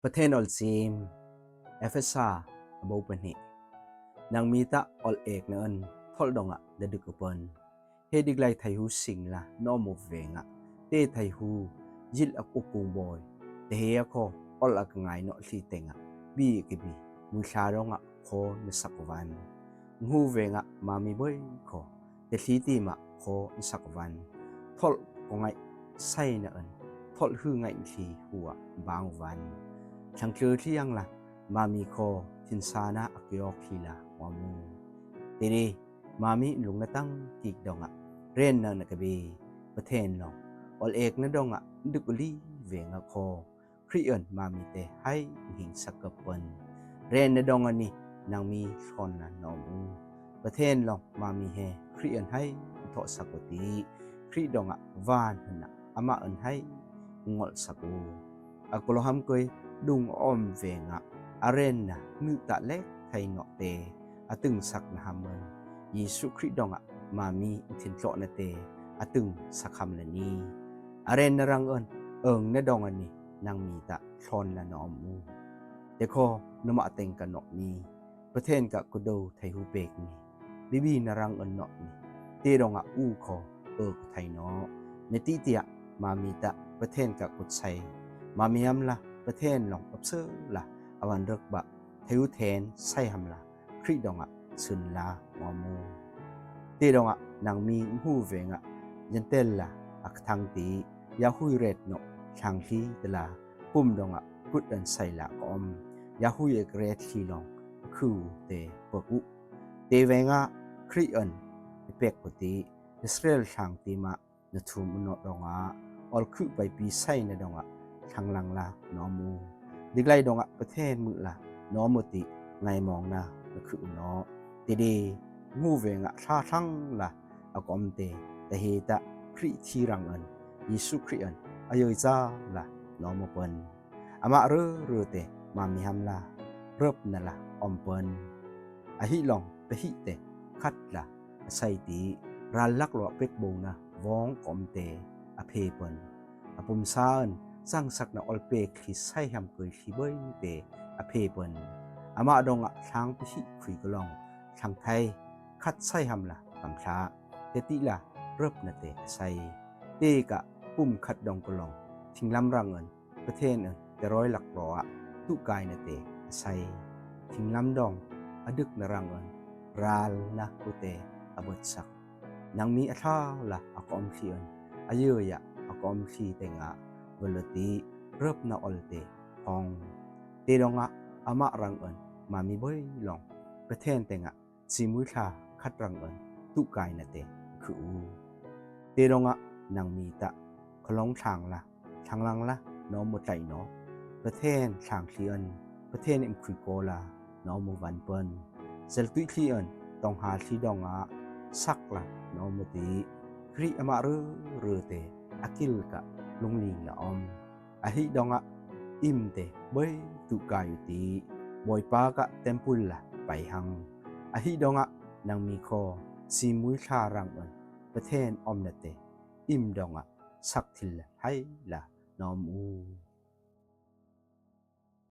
ປະເທນອອນຊີມ ເອເຟຊາ ອະໂບປະເນ ນາງມີຕະອອນເອກນະເອິນ ທໍລະດົງອະ ດະດຶກອະເປິນ ເຮດິກໄລໄທຫູສິງລະ ນໍມຸບເວງອະ ເຕໄທຫູ ຢິດອະກຸກຸງບອຍ ຕະເຮອະຄໍ ອອນອະກະງາຍເນາະ ລີເຕັງອະ ບີອະກະບີ ມຸຍຊາດົງອະ ຄໍນະສັກວັນ ງູເວງອະ ມາມີເບົຍຄໍ ເຕດລີຕີມະ ຄໍນະສັກວັນ ທໍລະກົງໄງໄຊນະເອິນ ທໍລະຫືໄງລີຫົວບາງວັນ ທັງເຈີທີ່ຍັງລະ ມາມີຄໍ ທິນຊານະອາກຍອກຄີລາ ງໍມູ ເຕເດ ມາມີລຸງນະຕັງກິກດົງອະ ເຣນນະນະກະເບ ປະເທນລອງ ອອນເອກນະດົງອະ ດຶກອາລີເວງອະຄໍ ຄຣິເອິນມາມີເຕໄຮຫິງສະເກີບເປິນ ເຣນນະດົງອະນີ ນາງມີຊອນນະນໍອູ ປະເທນລອງ ມາມີເຮ ຄຣິເອິນໄຮເທາະສະກຸຕິ ຄຣິດົງອະ ວານຫັ້ນນະ ອາມາເອິນໄຮ ງົລສະກຸ ອາໂກໂລຮຳເກີຍ ດຸງອອມເວງອະ ອາເຣນນະ ງືຕະແລກໄທເນາະເຕ ອາຕຶງສັກນະຮຳເມີນ ເຢຊູຄຣິດອງອະ ມາມີທິນເຈາະນະເຕ ອາຕຶງສະຄຳລະນີ ອາເຣນນະຣັງເອີນ ເອີງນະດອງອະນີ ນາງມີຕະຊອນລະນໍອູ ເຕຄໍນະມະເຕັງກະເນາະນີ ປະເທນກະກຸໂດໄທຫູເປກນີ ບີບີນະຣັງເອີນເນາະນີ ເຕດອງອະອູຄໍ ເອີກະໄທເນາະ ເນຕິເຕຍ ມາມີຕະ ປະເທນກະກຸດໄຊ ມາມີອຳລະ ປະເທນລອງອັບເຊີລະ ອາວັນເລິກບະ ເທວແທນໄຊຫຳລາ ຄຣິດອງອະ ຊຶນລາ ງໍມູ ເຕດອງອະ ນາງມີຫູເວງອະ ຢັນເຕນລາ ອາກະທັງຕີ ຢາຫຸຍເຣດເນາະ ທາງທີ່ຕະລາ ປຸມດອງອະ ກຸດອັນໄຊລາກອມ ຢາຫຸຍເອກເຣດທີ່ລອງ ຄືເຕເປີກຸ ເຕເວງອະ ຄຣິເອິນ ເອເປກກຸຕິ ອິສຣາເອລທາງຕີມະ ນະທຸມອະເນາະດອງອະ ອອລຄືໄປປີໄຊນະດອງອະ ທັງລັງລາ ນໍມູ ດິກໄລດອງອະ ປະເທນມືລາ ນໍມຸຕິ ໄງມອງນາ ນະຄືອຸເນາະ ເຕເດ ງູເວງອະ ຊາທັງລາ ອາກອມເຕ ຕະເຮຕະ ຄຣິທີ່ຣັງເອີນ ເຢຊູຄຣິດເອີນ ອາເຍີຈາລາ ນໍມຸເປິນ ອາມະເຣເຣເຕ ມາມີຫຳລາ ເຣິບນະລາ ອອມເປິນ ອາຫິລອງ ປະຫິເຕ ຄັດລາ ອາໄສຕີ ຣານລັກລວບເປັກໂບງນະ ວອງກອມເຕ ອາເພເປິນ ອາປຸມຊາເອີນ ສັງສັກນະອອລເປກ ທີ່ໄຊຫຳເກີຍ ທີ່ເບີຍເຕ ອາເພເປິນ ອາມະດອງອະ ທາງປະຫິຄຸຍກະລອງ ທາງໄທ ຄັດໄຊຫຳລາ ກຳທາ ເຕຕິລາ ເຣິບນະເຕ ອາໄສ ເຕກະ ປຸມຄັດດອງກະລອງ ທິງລຳຣັງເອີນ ປະເທນເອີນ ແຕ່ຮ້ອຍຫຼັກລໍອະ ຕຸກາຍນະເຕ ອາໄສ ທິງລຳດອງ ອະດຶກນະຣັງເອີນ ຣານນະອຸເຕ ອາເບີດສັກ ນາງມີອາທາລະ ອາກອມທີ່ເອີນ ອາເຢີຍະ ອາກອມທີ່ເຕັງອະ ເວີລະຕີ ເຣິບນະອອລເຕ ພອງ ເຕດອງອະ ອາມະຣັງເອີນ ມາມີເບີຍລອງ ປະເທນເຕັງອະ ຊີມຸຍທາ ຄັດລັງເອີນ ຕຸກາຍນະເຕ ຄືອູ ເຕດອງອະ ນາງມີຕະ ຄະລອງທາງລະ ທາງລັງລະ ນໍມຸໄຕເນາະ ປະເທນທາງທີ່ເອີນ ປະເທນເອັມຄຸຍໂກລາ ນໍມຸວັນເປິນ ເຊລຕຸຍທີ່ເອີນ ຕ້ອງຫາທີ່ດອງອະ ສັກລະ ນໍມຸຕິ ຄຣິອາມະເຣເຣເຕ ອາກິລກະ ລຸງລີງລະອອມ ອາຫິດອງອະ ອິມເຕ ເບຍຕຸກາຍຸຕິ ບອຍປາກະ ເຕັມປຸນລະ ໄປຫັງ ອາຫິດອງອະ ນາງມີຄໍ ຊີມຸຍທາຣັງເອີນ ປະເທນອອມນະເຕ ອິມດອງອະ ສັກທິນລະ ໄຮລະ ນໍອູ